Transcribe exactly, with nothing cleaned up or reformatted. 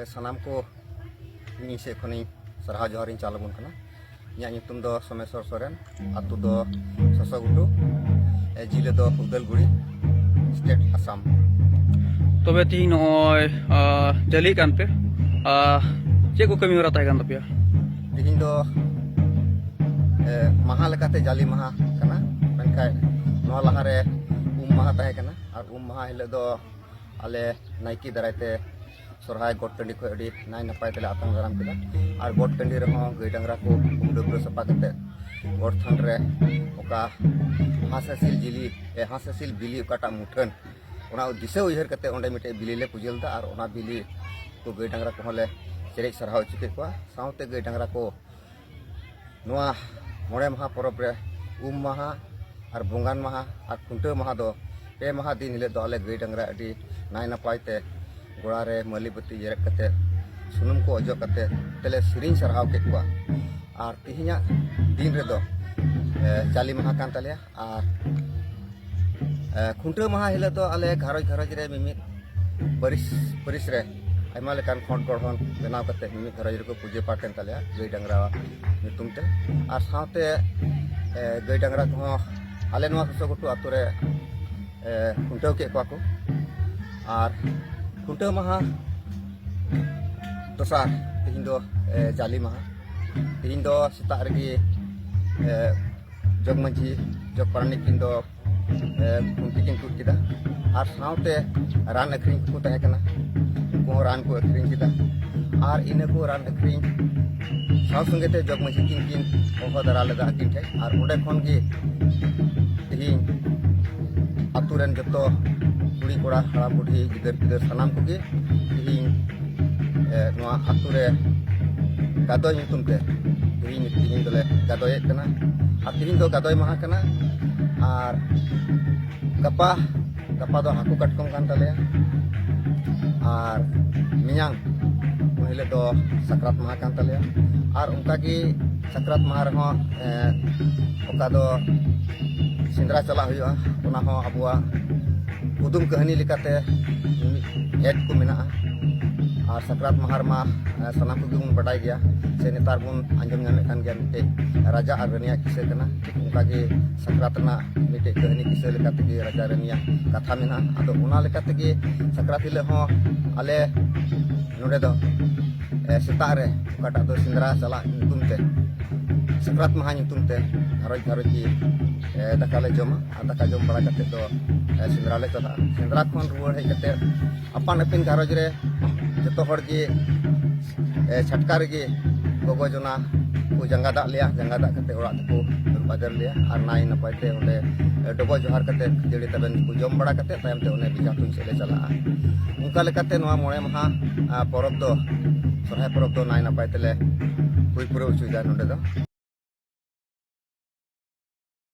ᱥᱟᱱᱟᱢ ᱠᱚ ᱤᱧ ᱥᱮᱫ ᱠᱷᱚᱱᱤᱧ ᱥᱟᱨᱦᱟᱣ ᱡᱚᱦᱟᱨᱤᱧ ᱪᱟᱞ ᱟᱵᱚᱱ ᱠᱟᱱᱟ᱾ ᱤᱧᱟᱹᱜ ᱧᱩᱛᱩᱢ ᱫᱚ ᱥᱚᱢᱮᱥᱣᱚᱨ ᱥᱚᱨᱮᱱ, ᱟᱹᱛᱩ ᱫᱚ ᱥᱚᱥᱚᱜᱷᱩᱴᱩ, ᱮ, ᱡᱤᱞᱟᱹ ᱫᱚ ᱦᱩᱞᱫᱟᱞᱜᱩᱲᱤ, ᱥᱴᱮᱴ ᱟᱥᱟᱢ᱾ ᱛᱚᱵᱮ ᱛᱤᱦᱤᱧ ᱱᱚᱜᱼᱚᱭ, ᱟ, ᱡᱟᱹᱞᱤᱜ ᱠᱟᱱ ᱯᱮ, ᱟ, ᱪᱮᱫ ᱠᱚ ᱠᱟᱹᱢᱤ ᱦᱚᱨᱟ ᱛᱟᱦᱮᱸ ᱠᱟᱱ ᱛᱟᱯᱮᱭᱟ? ᱛᱤᱦᱤᱧ ᱫᱚ, ᱮ, ᱢᱟᱦᱟ ᱞᱮᱠᱟᱛᱮ ᱡᱟᱞᱮ ᱢᱟᱦᱟ ᱠᱟᱱᱟ, ᱢᱮᱱᱠᱷᱟᱱ ᱱᱚᱣᱟ ᱞᱟᱦᱟᱨᱮ ᱩᱢ ᱢᱟᱦᱟ ᱛᱟᱦᱮᱸ ᱠᱟᱱᱟ᱾ ᱟᱨ ᱩᱢ ᱢᱟᱦᱟ ᱦᱤᱞᱳᱜ ᱫᱚ ᱟᱞᱮ ᱱᱟᱭᱠᱮ ᱫᱟᱨᱟᱭ ᱛᱮ ᱥᱚᱨᱦᱟᱭ ᱜᱚᱴ ᱴᱟᱺᱰᱤ ᱠᱷᱚᱱ ᱟᱹᱰᱤ ᱱᱟᱭ ᱱᱟᱯᱟᱭ ᱛᱮᱞᱮ ᱟᱛᱟᱝ ᱫᱟᱨᱟᱢ ᱠᱮᱫᱟ᱾ ᱟᱨ ᱜᱚᱴ ᱴᱟᱺᱰᱤ ᱨᱮᱦᱚᱸ ᱜᱟᱹᱭ ᱰᱟᱝᱨᱟ ᱠᱚ ᱩᱢ ᱰᱟᱹᱵᱽᱨᱟᱹ ᱥᱟᱯᱷᱟ ᱠᱟᱛᱮ ᱜᱚᱴ ᱛᱷᱟᱱ ᱨᱮ ᱚᱠᱟ ᱦᱟᱸᱥ ᱦᱟᱹᱥᱤᱞ ᱡᱤᱞᱤ, ᱮ, ᱦᱟᱸᱥ ᱦᱟᱹᱥᱤᱞ ᱵᱤᱞᱤ ᱚᱠᱟᱴᱟᱜ ᱢᱩᱴᱷᱟᱹᱱ, ᱚᱱᱟ ᱫᱤᱥᱟᱹ ᱩᱭᱦᱟᱹᱨ ᱠᱟᱛᱮ ᱚᱸᱰᱮ ᱢᱤᱫᱴᱮᱡ ᱵᱤᱞᱤ ᱞᱮ ᱯᱩᱡᱟᱹ ᱞᱮᱫᱟ᱾ ᱟᱨ ᱚᱱᱟ ᱵᱤᱞᱤ ᱠᱚ ᱜᱟᱹᱭ ᱰᱟᱝᱨᱟ ᱠᱚᱦᱚᱸ ᱞᱮ ᱪᱮᱨᱮᱡ ᱥᱟᱨᱦᱟᱣ ᱦᱚᱪᱚ ᱠᱮᱫ ᱠᱚᱣᱟ᱾ ᱥᱟᱶᱛᱮ ᱜᱟᱹᱭ ᱰᱟᱝᱨᱟ ᱠᱚ ᱱᱚᱣᱟ ᱢᱚᱬᱮ ᱢᱟᱦᱟ ᱯᱚᱨᱚᱵᱽ ᱨᱮ ᱩᱢ ᱢᱟᱦᱟ ᱟᱨ ᱵᱚᱸᱜᱟᱱ ᱢᱟᱦᱟ ᱟᱨ ᱠᱷᱩᱱᱴᱟᱹᱣ ᱢᱟᱦᱟ ᱫᱚ ᱯᱮ ᱢᱟᱦᱟ ᱫᱤᱱ ᱦᱤᱞᱳᱜ ᱫᱚ ᱟᱞᱮ ᱜᱟᱹᱭ ᱰᱟᱝᱨᱟ ᱟᱹᱰᱤ ᱱᱟᱭ ᱱᱟᱯᱟᱭ ᱛᱮ ᱜᱚᱲᱟ ᱨᱮ ᱢᱟᱹᱞᱤ ᱵᱟᱹᱛᱤ ᱡᱮᱨᱮᱫ ᱠᱟᱛᱮ, ᱥᱩᱱᱩᱢ ᱠᱚ ᱚᱡᱚᱜ ᱠᱟᱛᱮ ᱛᱮᱞᱮ ᱥᱮᱨᱮᱧ ᱥᱟᱨᱦᱟᱣ ᱠᱮᱫ ᱠᱚᱣᱟ᱾ ᱟᱨ ᱛᱮᱦᱮᱧᱟᱜ ᱫᱤᱱ ᱨᱮᱫᱚ, ᱮ, ᱡᱟᱞᱮ ᱢᱟᱦᱟ ᱠᱟᱱ ᱛᱟᱞᱮᱭᱟ᱾ ᱟᱨ, ᱮ, ᱠᱷᱩᱱᱴᱟᱹᱣ ᱢᱟᱦᱟ ᱦᱤᱞᱳᱜ ᱫᱚ ᱟᱞᱮ ᱜᱷᱟᱨᱚᱸᱡᱽ ᱜᱷᱟᱨᱚᱸᱡᱽ ᱨᱮ ᱢᱤᱢᱤᱫ ᱯᱟᱹᱨᱤᱥ ᱯᱟᱹᱨᱤᱥ ᱨᱮ ᱟᱭᱢᱟ ᱞᱮᱠᱟᱱ ᱠᱷᱚᱸᱰ ᱜᱚᱲᱦᱚᱱ ᱵᱮᱱᱟᱣ ᱠᱟᱛᱮ ᱢᱤᱢᱤᱫ ᱜᱷᱟᱨᱚᱸᱡᱽ ᱨᱮᱠᱚ ᱯᱩᱡᱟᱹ ᱯᱟᱴ ᱮᱱ ᱛᱟᱞᱮᱭᱟ ᱜᱟᱹᱭ ᱰᱟᱝᱨᱟ ᱧᱩᱛᱩᱢ ᱛᱮ᱾ ᱟᱨ ᱥᱟᱶᱛᱮ, ᱮ, ᱜᱟᱹᱭ ᱰᱟᱝᱨᱟ ᱠᱚᱦᱚᱸ ᱟᱞᱮ ᱱᱚᱣᱟ ᱥᱚᱥᱚᱜᱷᱩᱴᱩ ᱟᱛᱳ ᱨᱮ, ᱮ, ᱠᱷᱩᱱᱴᱟᱹᱣ ᱠᱮᱫ ᱠᱚᱣᱟ ᱠᱚ᱾ ᱟᱨ ᱠᱷᱩᱱᱴᱟᱹᱣ ᱢᱟᱦᱟ ᱫᱚᱥᱟᱨ ᱛᱮᱦᱮᱧ ᱫᱚ, ᱮ, ᱡᱟᱞᱮ ᱢᱟᱦᱟ᱾ ᱛᱮᱦᱮᱧ ᱫᱚ ᱥᱮᱛᱟᱜ ᱨᱮᱜᱮ, ᱮ, ᱡᱚᱜᱽ ᱢᱟᱹᱡᱷᱤ, ᱡᱚᱜᱽ ᱯᱟᱨᱟᱱᱤᱠ ᱠᱤᱱ ᱫᱚ, ᱮ, ᱠᱷᱩᱱᱴᱤ ᱠᱤᱱ ᱛᱩᱫ ᱠᱮᱫᱟ᱾ ᱟᱨ ᱥᱟᱶᱛᱮ ᱨᱟᱱ ᱟᱹᱠᱷᱨᱤᱧ ᱠᱚᱠᱚ ᱛᱟᱦᱮᱸ ᱠᱟᱱᱟ, ᱩᱱᱠᱩ ᱦᱚᱸ ᱨᱟᱱ ᱠᱚ ᱟᱹᱠᱷᱨᱤᱧ ᱠᱮᱫᱟ᱾ ᱟᱨ ᱤᱱᱟᱹ ᱠᱚ ᱨᱟᱱ ᱟᱹᱠᱷᱨᱤᱧ ᱥᱟᱶ ᱥᱚᱸᱜᱮ ᱛᱮ ᱡᱚᱜᱽ ᱢᱟᱹᱡᱷᱤ ᱠᱤᱱ ᱠᱤᱱ ᱦᱚᱦᱚ ᱫᱟᱨᱟ ᱞᱮᱫᱟ ᱟᱹᱠᱤᱱ ᱴᱷᱮᱱ᱾ ᱟᱨ ᱚᱸᱰᱮ ᱠᱷᱚᱱ ᱜᱮ ᱛᱮᱦᱮᱧ ᱟᱛᱳ ᱨᱮᱱ ᱡᱚᱛᱚ ᱠᱩᱲᱤ ᱠᱚᱲᱟ, ᱦᱟᱲᱟᱢ ᱵᱩᱰᱷᱤ, ᱜᱤᱫᱟᱹᱨ ᱯᱤᱫᱟᱹᱨ ᱥᱟᱱᱟᱢ ᱠᱚᱜᱮ ᱛᱮᱦᱮᱧ, ᱮ, ᱱᱚᱣᱟ ᱟᱛᱳ ᱨᱮ ᱜᱟᱫᱚᱭ ᱧᱩᱛᱩᱢ ᱛᱮ ᱛᱮᱦᱮᱧ, ᱛᱮᱦᱮᱧ ᱫᱚᱞᱮ ᱜᱟᱫᱚᱭᱮᱫ ᱠᱟᱱᱟ᱾ ᱟᱨ ᱛᱮᱦᱮᱧ ᱫᱚ ᱜᱟᱫᱚᱭ ᱢᱟᱦᱟ ᱠᱟᱱᱟ᱾ ᱟᱨ ᱜᱟᱯᱟ, ᱜᱟᱯᱟ ᱫᱚ ᱦᱟᱹᱠᱩ ᱠᱟᱴᱠᱚᱢ ᱠᱟᱱ ᱛᱟᱞᱮᱭᱟ᱾ ᱟᱨ ᱢᱮᱭᱟᱝ, ᱩᱱ ᱦᱤᱞᱳᱜ ᱫᱚ ᱥᱟᱠᱨᱟᱛ ᱢᱟᱦᱟ ᱠᱟᱱ ᱛᱟᱞᱮᱭᱟ᱾ ᱟᱨ ᱚᱱᱠᱟᱜᱮ ᱥᱟᱠᱨᱟᱛ ᱢᱟᱦᱟ ᱨᱮᱦᱚᱸ, ᱮ, ᱚᱠᱟ ᱫᱚ ᱥᱮᱸᱫᱽᱨᱟ ᱪᱟᱞᱟᱜ ᱦᱩᱭᱩᱜᱼᱟ, ᱚᱱᱟ ᱦᱚᱸ ᱟᱵᱚᱣᱟᱜ ᱠᱩᱫᱩᱢ ᱠᱟᱹᱦᱱᱤ ᱞᱮᱠᱟᱛᱮ ᱢᱤᱢᱤᱫ ᱮᱰ ᱠᱚ ᱢᱮᱱᱟᱜᱼᱟ᱾ ᱥᱟᱠᱨᱟᱛ ᱢᱟᱦᱟ ᱨᱮᱢᱟ ᱥᱟᱱᱟᱢ ᱠᱚᱜᱮ ᱵᱚᱱ ᱵᱟᱰᱟᱭ ᱜᱮᱭᱟ, ᱥᱮ ᱱᱮᱛᱟᱨ ᱵᱚᱱ ᱟᱸᱡᱚᱢ ᱧᱟᱢᱮᱫ ᱠᱟᱱ ᱜᱮᱭᱟ, ᱢᱤᱫᱴᱮᱡ ᱨᱟᱡᱟ ᱟᱨ ᱨᱟᱹᱱᱤᱭᱟᱜ ᱠᱤᱥᱟᱹ ᱠᱟᱱᱟ᱾ ᱴᱷᱤᱠ ᱚᱱᱠᱟᱜᱮ ᱥᱟᱠᱨᱟᱛ ᱨᱮᱱᱟᱜ ᱢᱤᱫᱴᱮᱡ ᱠᱟᱹᱦᱱᱤ ᱠᱤᱥᱟᱹ ᱞᱮᱠᱟ ᱛᱮᱜᱮ ᱨᱟᱡᱟ ᱨᱟᱹᱱᱤᱭᱟᱜ ᱠᱟᱛᱷᱟ ᱢᱮᱱᱟᱜᱼᱟ᱾ ᱟᱫᱚ ᱚᱱᱟ ᱞᱮᱠᱟ ᱛᱮᱜᱮ ᱥᱟᱠᱨᱟᱛ ᱦᱤᱞᱳᱜ ᱦᱚᱸ ᱟᱞᱮ ᱱᱚᱰᱮ ᱫᱚ ᱥᱮᱛᱟᱜ ᱨᱮ ᱚᱠᱟᱴᱟᱜ ᱫᱚ ᱥᱮᱸᱫᱽᱨᱟ ᱪᱟᱞᱟᱜ ᱧᱩᱛᱩᱢ ᱛᱮ ᱥᱟᱠᱨᱟᱛ ᱢᱟᱦᱟ ᱧᱩᱛᱩᱢ ᱛᱮ ᱜᱷᱟᱨᱚᱸᱡᱽ ᱜᱷᱟᱨᱚᱸᱡᱽ ᱜᱮ ᱫᱟᱠᱟ ᱞᱮ ᱡᱚᱢᱟ᱾ ᱟᱨ ᱫᱟᱠᱟ ᱡᱚᱢ ᱵᱟᱲᱟ ᱠᱟᱛᱮ ᱫᱚ ᱥᱮᱸᱫᱽᱨᱟ ᱞᱮ ᱪᱟᱞᱟᱜᱼᱟ᱾ ᱥᱮᱸᱫᱽᱨᱟ ᱠᱷᱚᱱ ᱨᱩᱣᱟᱹᱲ ᱦᱮᱡ ᱠᱟᱛᱮ ᱟᱯᱟᱱ ᱟᱹᱯᱤᱱ ᱜᱷᱟᱨᱚᱸᱡᱽ ᱨᱮ ᱡᱚᱛᱚ ᱦᱚᱲ ᱜᱮ ᱪᱷᱟᱴᱠᱟ ᱨᱮᱜᱮ ᱜᱚᱜᱚ ᱡᱚᱱᱟ ᱠᱚ ᱡᱟᱸᱜᱟ ᱫᱟᱜ ᱞᱮᱭᱟ᱾ ᱡᱟᱸᱜᱟ ᱫᱟᱜ ᱠᱟᱛᱮ ᱚᱲᱟᱜ ᱛᱮᱠᱚ ᱟᱹᱨᱩᱵ ᱟᱫᱮᱨ ᱞᱮᱭᱟ ᱟᱨ ᱱᱟᱭ ᱱᱟᱯᱟᱭ ᱛᱮ ᱚᱸᱰᱮ ᱰᱚᱵᱚᱜ ᱡᱚᱦᱟᱨ ᱠᱟᱛᱮ ᱠᱷᱟᱹᱡᱟᱹᱲᱤ ᱛᱟᱵᱮᱱ ᱠᱚ ᱡᱚᱢ ᱵᱟᱲᱟ ᱠᱟᱛᱮ ᱛᱟᱭᱚᱢ ᱛᱮ ᱚᱱᱮ ᱵᱮᱡᱷᱟ ᱛᱩᱧ ᱥᱮᱫ ᱞᱮ ᱪᱟᱞᱟᱜᱼᱟ᱾ ᱚᱱᱠᱟ ᱞᱮᱠᱟᱛᱮ ᱱᱚᱣᱟ ᱢᱚᱬᱮ ᱢᱟᱦᱟ ᱯᱚᱨᱚᱵᱽ ᱫᱚ, ᱥᱚᱨᱦᱟᱭ ᱯᱚᱨᱚᱵᱽ ᱫᱚ ᱱᱟᱭ ᱱᱟᱯᱟᱭ ᱛᱮᱞᱮ ᱦᱩᱭ ᱯᱩᱨᱟᱹᱣ ᱦᱚᱪᱚᱭᱮᱫᱟ ᱱᱚᱰᱮ ᱫᱚ᱾